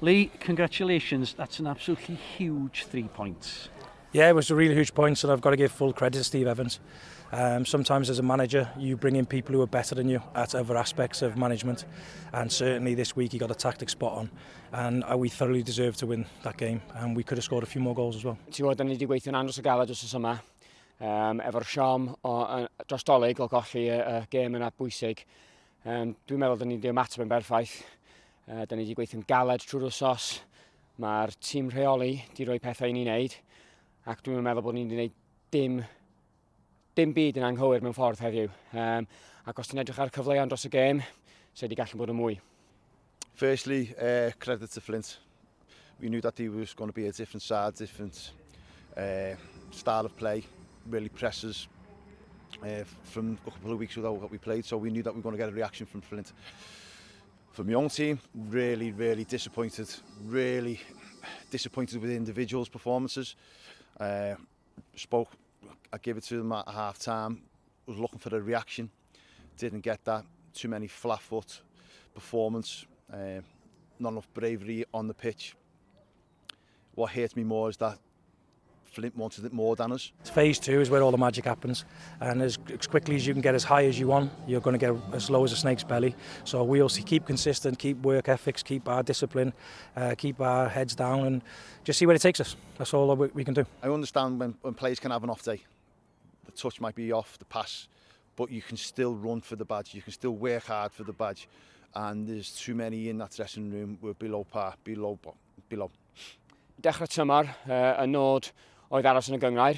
Lee, congratulations. That's an absolutely huge 3 points. Yeah, it was a really huge point, and I've got to give full credit to Steve Evans. Sometimes as a manager, you bring in people who are better than you at other aspects of management, and certainly this week he got the tactics spot on, and we thoroughly deserved to win that game, and we could have scored a few more goals as well. Ti'n gwybod, da ni wedi gweithio'n andros o galed wsos yma, efo'r siom dros Dolig o golli y gêm yna bwysig. Dwi'n meddwl da ni wedi ymateb yn berffaith. Da ni wedi gweithio'n galed trwy'r wsos. Mae'r tîm rheoli wedi rhoi pethau i ni wneud, ac dwi'n meddwl bod ni wedi gwneud dim byd yn anghywir mewn ffordd heddiw. Ac os ti'n edrych ar y cyfleon dros y gêm, se wedi gallu bod yn mwy. Firstly, credit to Flint. We knew that he was going to be a different side, different style of play, really presses from a couple of weeks ago that we played, so we knew that we were going to get a reaction from Flint. For my own team, really, really disappointed with individuals' performances. Spoke, I gave it to them at half time, was looking for a reaction, didn't get that. Too many flat foot performance, not enough bravery on the pitch. What hurts me more is that Flint wanted it more than us. Phase two is where all the magic happens, and as quickly as you can get as high as you want, you're going to get as low as a snake's belly. So we'll see, keep consistent, keep work ethics, keep our discipline, keep our heads down, and just see where it takes us. That's all we can do. I understand when players can have an off day. The touch might be off, the pass, but you can still run for the badge, you can still work hard for the badge, and there's too many in that dressing room were below par, below, below. Dechrau tymor, y nod oedd aros yn y gynghrair.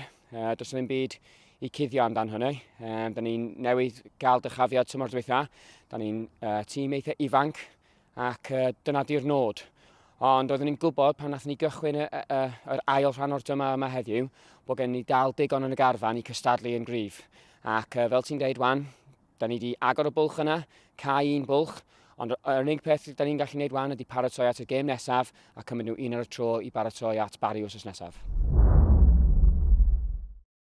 Does ddim byd i cuddio amdan hynny. Da ni'n newydd gael dyrchafiad tymor dwytha. Da ni'n tîm eitha ifanc ac dyna di'r nod. Ond oeddwn ni'n gwybod pan nath ni gychwyn yr ail rhan o'r tymor yma heddiw, bod gen ni dal digon yn y garfan i cystadlu yn gryf. Ac fel ti'n deud wan, da ni wedi agor y bwlch yna, cau un bwlch, ond yr unig peth da ni'n gallu gwneud wan ydy paratoi at y gêm nesaf a cymryd nhw un ar y tro i baratoi at Barry wsos nesaf.